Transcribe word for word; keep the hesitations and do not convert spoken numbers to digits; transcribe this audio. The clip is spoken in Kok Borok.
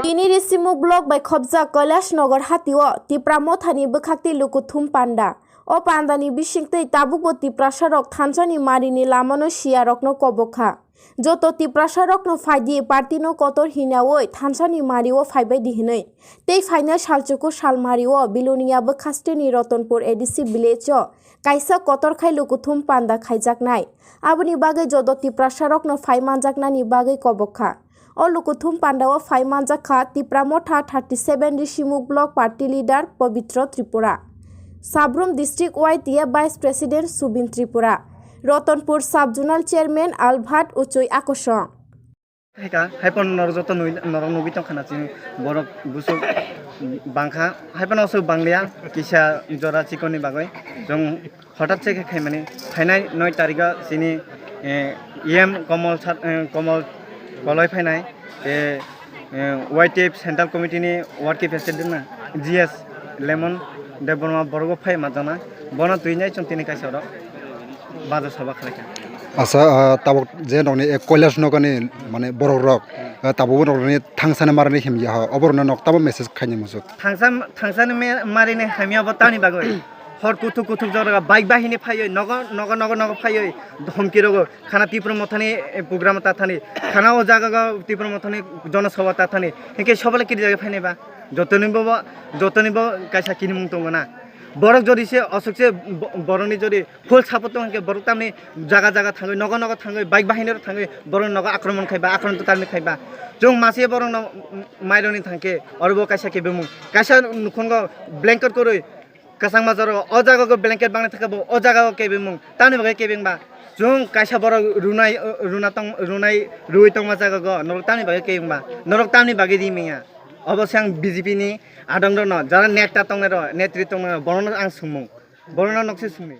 Tini Risimuk block bai khopjak Kailash Nagar hatio Tipra Mothani bwkhakti lukuthum panda. O pandani bisingtwi tabukbo Tiprasarok thansani marini lamano siyarokno kobokha. Joto Tiprasarokno phaidi partyno kotor hinawi thansani mario phaibaidi hinwi. Tei phainai salchuku salmario Bilonia bwkhasteni Ratanpur A D C village-o kaisa kotor khai lukuthum panda khaijaknai. Aboni bagwi joto Tiprasarokno phai manjaknani bagwi kobokha. O lukuthum pandao phai manjakha Tipra Motha thirty seven Risimuk Block Party Leader Pabitra Tripura, Sabrum District Y T A Vice President Subin Tripura, Ratanpur Sub Zonal Chairman Albert Uchui Akosong. Haika, hai phano norok joto nui-, norok nugwi tongkha na chini borok busuk bangkha. Hai phano aswk banglia kisa jora chikoni bagwi. Chwng hotat se khe khaimani phainai noi tarikho chini, eh, E M Komol sar, eh, Komol Koloi phainai, tei, eh, Y T F Central Committee ni Working President na G S Lemon Debbarma borok bo phai manjakna, bono twi nai chwng tini kaisa oro bajar sabha khlaikha. Asa, ah, tabuk je nokni, eh, Kailash Nagar ni mane borok rok, ah, tabuk bo nokni thangsani marini himya ha, oborok no nok tamo message khaini muchuk. Thangsa, thangsani me-, marini hamya bo tani bagwi. Hor kuthuk kuthuk jora bike bahini phaiwi nogo, nogo, nogo, nogo phaiwi homki rogo. Khana Tipra Mothani, eh, program ta thani. Khana o jaga go Tipra Mothani jono sabha ta thani. Hingke sobole kiri jaga phainai ba. Jotoni bo, jotoni bo kaisa kinimung tongo na. Borok jodi se osok se bo-, borokni jodi full support tong hingke borok tamni jaga jaga thangwi, nogo nogo thangwi, bike bahini rok thangwi, borok nogo akromon khai ba, akromon to tamni khai ba. Chwng masi borok no maironi thangke, oro bo kaisa kebemung. Kaisa nukhungo blanket korwi, kwchangma jora o jaga go blanket bangni thaka bo o jaga o kebengmung tamni bagwi kebeng ba chwng kaisa borok runai, runa tong, runai rwi tongma jaga go norok tamni bagwi kebeng ba norok tamni bagwi ri manya. Obo se ang B J P ni adong rok no jara neta tongnai rok netri tongnai rok bono no ang sumung bono no nokse sumni.